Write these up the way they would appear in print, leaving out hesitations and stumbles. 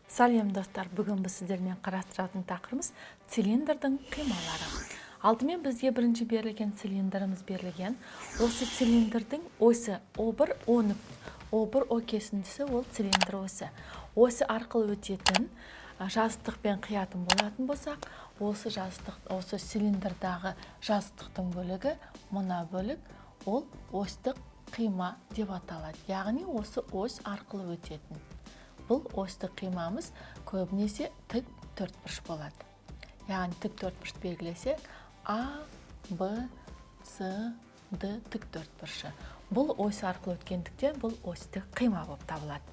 Сәлем, достар! Бүгін біз сіздермен қарастыратын тақырыбымыз – цилиндрдің қималары. Алдымен бізге бірінші берілген цилиндріміз берілген. Осы цилиндрдің осі О1, О О1 О кесіндісі, ол цилиндр осі. Осі арқылы өтетін жазықтықпен қиятын болатын болсақ, осы жазықтық, осы цилиндрдағы жазықтықтың бөлігі, мына бөлік, ол осьтік қима деп аталады. Яғни осы ось арқылы өтетін. Бұл осьтік қимамыз көбінесе тік төртбұрыш болады. Яғни тік төртбұрыш белгілесек, А, Б, С, Д тік төртбұрышы. Бұл ось арқылы өткендіктен, бұл осьтік қима болып табылады.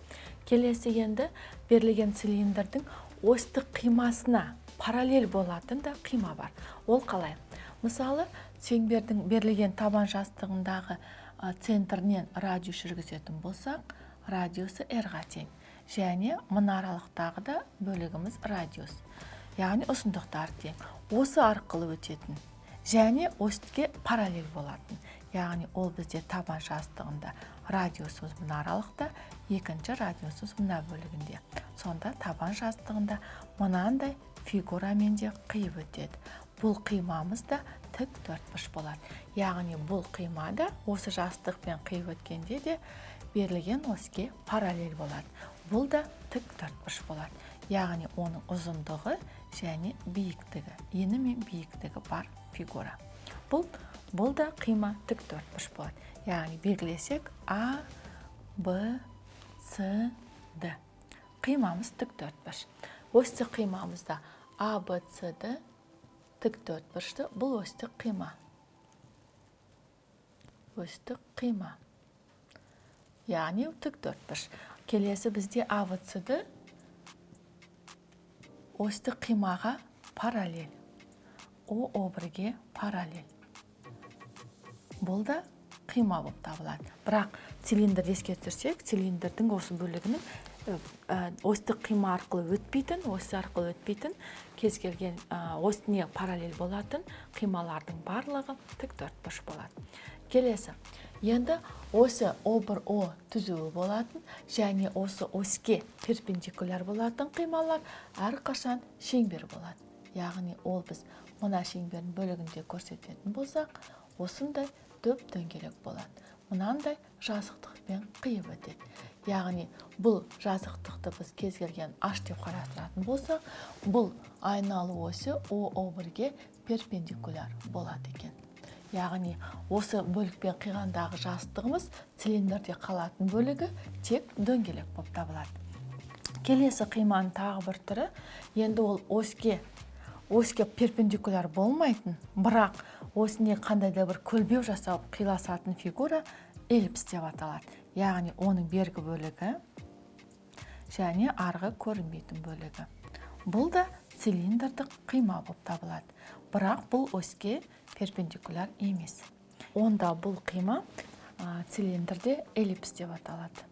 Келесі енді берілген цилиндрдің осьтік қимасына параллель болатын да қима бар. Ол қалай? Мысалы, шеңбердің берілген табан жазықтығындағы центрінен радиус жүргізетін болсақ, радиусы r-ға тең. Және мына аралықтағы да бөлігіміз радиус. Яғни ұзындықтары тең. Осы арқылы өтетін және оське параллель болатын. Яғни ол бізде табан жазықтығында радиусымыз мына аралықта, екінші радиусымыз мына бөлігінде. Сонда табан жазықтығында мынандай фигурамен де қиып өтеді. Бұл қимамыз да тік төртбұрыш болады. Яғни бұл қима да осы жазықтықпен қиып өткенде де берілген оське параллель болады. Бұл да тік төртбұрыш болады. Яғни оның ұзындығы және биіктігі, ені мен биіктігі бар фигура. Бұл да қима тік төртбұрыш болады. Яғни белгілесек, А, Б, С, Д. Қимамыз тік төртбұрыш. Осьтік қимамызда А, Б, С, Д тік төртбұрышты, бұл осьтік қима. Осьтік қима. Яғни тік төртбұрыш. Келесі бізде А, В, С, Д осьтік қимаға параллель. О, О бірге параллель. Бұл да қима болып табылады. Бірақ цилиндр еске түсірсек, цилиндрдің осы бөлігінің осьтік қима арқылы өтпейтін, ось арқылы өтпейтін, кез келген осіне параллель болатын қималардың барлығы тік төртбұрыш болады. Келесі. Енді осы О1 О түзуі болатын және осы оське перпендикуляр болатын қималар әрқашан шеңбер болады. Яғни ол біз мына шеңбердің бөлігінде көрсететін болсақ, осындай дөп дөңгелек болады. Мынандай жазықтықпен қиып өтеді. Яғни бұл жазықтықты біз кез келген H деп қарастыратын болсақ, бұл айналу осі О О1-ге перпендикуляр болады екен. Яғни осы бөлікпен қиғандағы жазықтығымыз цилиндрде қалатын бөлігі тек дөңгелек болып табылады. Келесі қиманың тағы бір түрі, енді ол оське перпендикуляр болмайтын, бірақ осіне қандай да бір көлбеу жасап қиласатын фигура эллипс деп аталады. Яғни оның бергі бөлігі және арғы көрінбейтін бөлігі. Бұл да цилиндрдік қима болып табылады. Бірақ бұл оське перпендикуляр емес. Онда бұл қима цилиндрде эллипс деп аталады.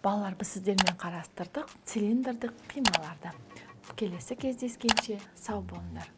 Балалар, біз сіздермен қарастырдық цилиндрдік қималарды. Келесі кездескенше сау болыңдар.